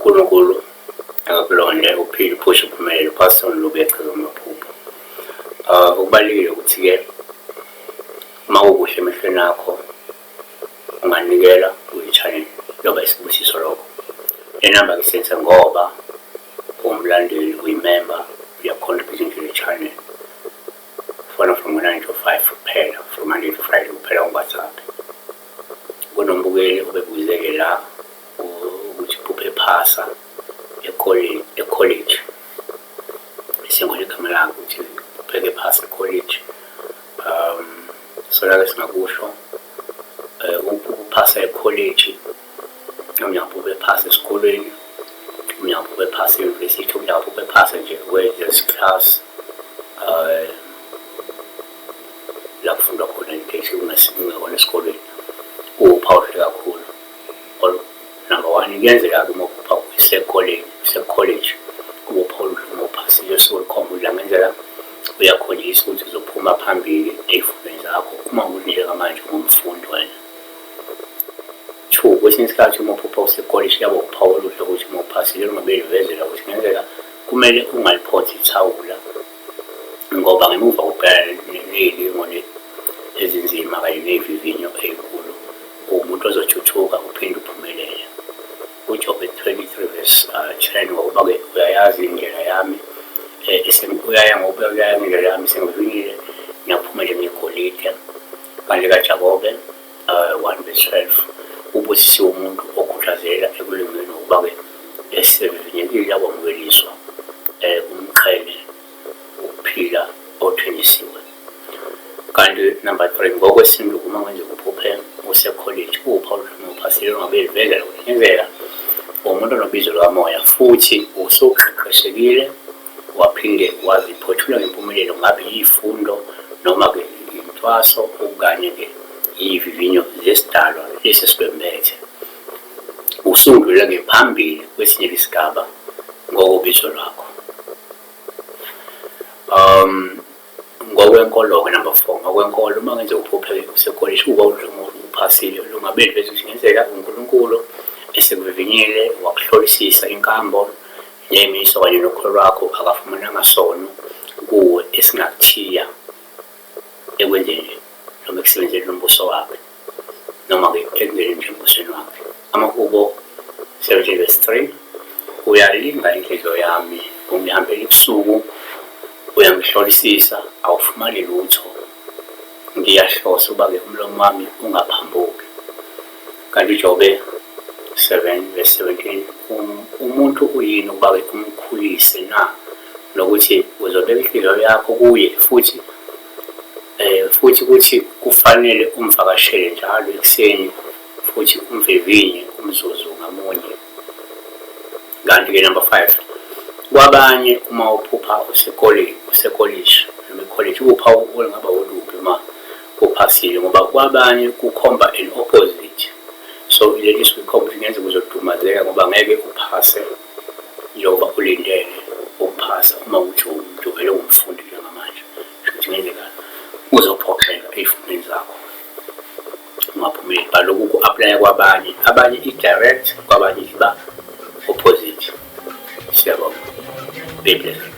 UNkulunkulu akakulonde uphile uphushe uphumelele uPastor Mlubi echaza amaphupho. Okubalulekile ukuthi-ke uma kukuhle emehlweni akho unganikela kule-channel kuyoba isibusiso lokho. Le namba ngisebenzisa ngoba uwumlandeli uyimemba uya-contribute into le channel. Fona from ngo-9 to 5 kuphela, from Monday to Friday kuphela ku-WhatsApp. Kunombukeli obebuze-ke la ukuthi uphuphe ephasa ekholeji. Sengikhohlwe igama lakhe ukuthi uphuphe ephasa ekholeji. So la-ke singakusho ukuphasa ekholeji noma uyaphupha ephasa esikolweni, uyaphupha ephasa e-university, uyaphupha ephasa nje where there's class la kufundwa khona into ethi kungekona esikolweni kuwuphawu oluhle kakhulu. Number one, kuyenzeka-ke uma uphupha usekoleni usekholeji kube uphawu oluhle uma uphasile usuke olukhomba ukuthi la ngenzeka uyakhonjiswa ukuthi uzophuma phambili ey'fundweni zakho uma ukuthi njengamanje ungumfundi wena. Two, kwesinye isikhathi uma uphupha usekolishi kuyaba uphawu oluhle ukuthi uma uphasile lungabe luvezela ukuthi kungenzeka kumele ungaliphonsi ithawula ngoba ngemuva kokubhekana ney'lingo ezinzima kanye ney'vivinyo ey'nkulu uwumuntu ozothuthuka uphinde uphumelele. UJobe 23 verse 10 ngokuba-ke uyayazi indlela yami uyaya ngokuba uyayazi indlela yami sengivivinyile ngiyaphuma njengegolide. Kanti kaJakobe 1 verse 12 ubusisiwe umuntu okhuthazela ekulingweni ngokuba-ke esevivinyekile akwamukeliswa umqhele wokuphila othenjisiwe. Kanti number 3 ngokwesintu uma kwenzeka uphuphe usekholeji kuwuphawu oluhle uphasile lungabe liveza ukuthi ngenzeka umuntu onobizo lukamoya futhi usuqeqeshekile waphinde waziphothula ngempumelelo ngabe yifundo noma-ke intwaso okanye-ke yivivinyo zesidalwa lesi esikwembethe. Usudlule-ke phambili kwesinye isigaba ngokobizo lwakho. Ngokwenkolo-ke number 4, ngokwenkolo uma kwenzeka uphuphe usekolishi kuba uphasile lungabe liveza ukuthi ngenzeka uNkulunkulu esekuvivinyile wakuhlolisisa inkambo ney'miso kanye nokholo lwakho akafumananga sono kuwe esingakuthiya ekwenzeni noma ekusebenzeni umbuso wakhe noma-ke ekungeneni nje embusweni wakhe. Amahubo 17 verse 3 uyalinga inhliziyo yami, ungihambela ebusuku, uyangihlolisisa, awufumani lutho. Ngiyahlosa ukuba-ke umlomo wami ungaphambuki. Kanti uJobe 7 verse 17 umuntu uyini ukuba-ke umkhulise na, nokuthi uzobeka inhliziyo yakho kuye futhi futhi ukuthi kufanele umvakashele njalo ekuseni futhi umvivinye umzuzu ngamunye. Kanti-ke number 5, kwabanye uma uphupha usekoleni usekolishi noma ekholeji uphawu olungaba olubi uma uphasile ngoba kwabanye kukhomba an opposite. So leli suke ikhomba ukuthi kungenzeka uzodumazeka ngoba ngeke uphase njengoba ulindele ukuphasa uma ukuthi uwumuntu vele uwumfundi njengamanje. Kusho ukuthi kungenzeka uzophoxeka ey'fundweni zakho ungaphumeleli. But lokhu ku-aplaya kwabanye, abanye i-direct, kwabanye iba opposite. Siyabonga. Be blessed.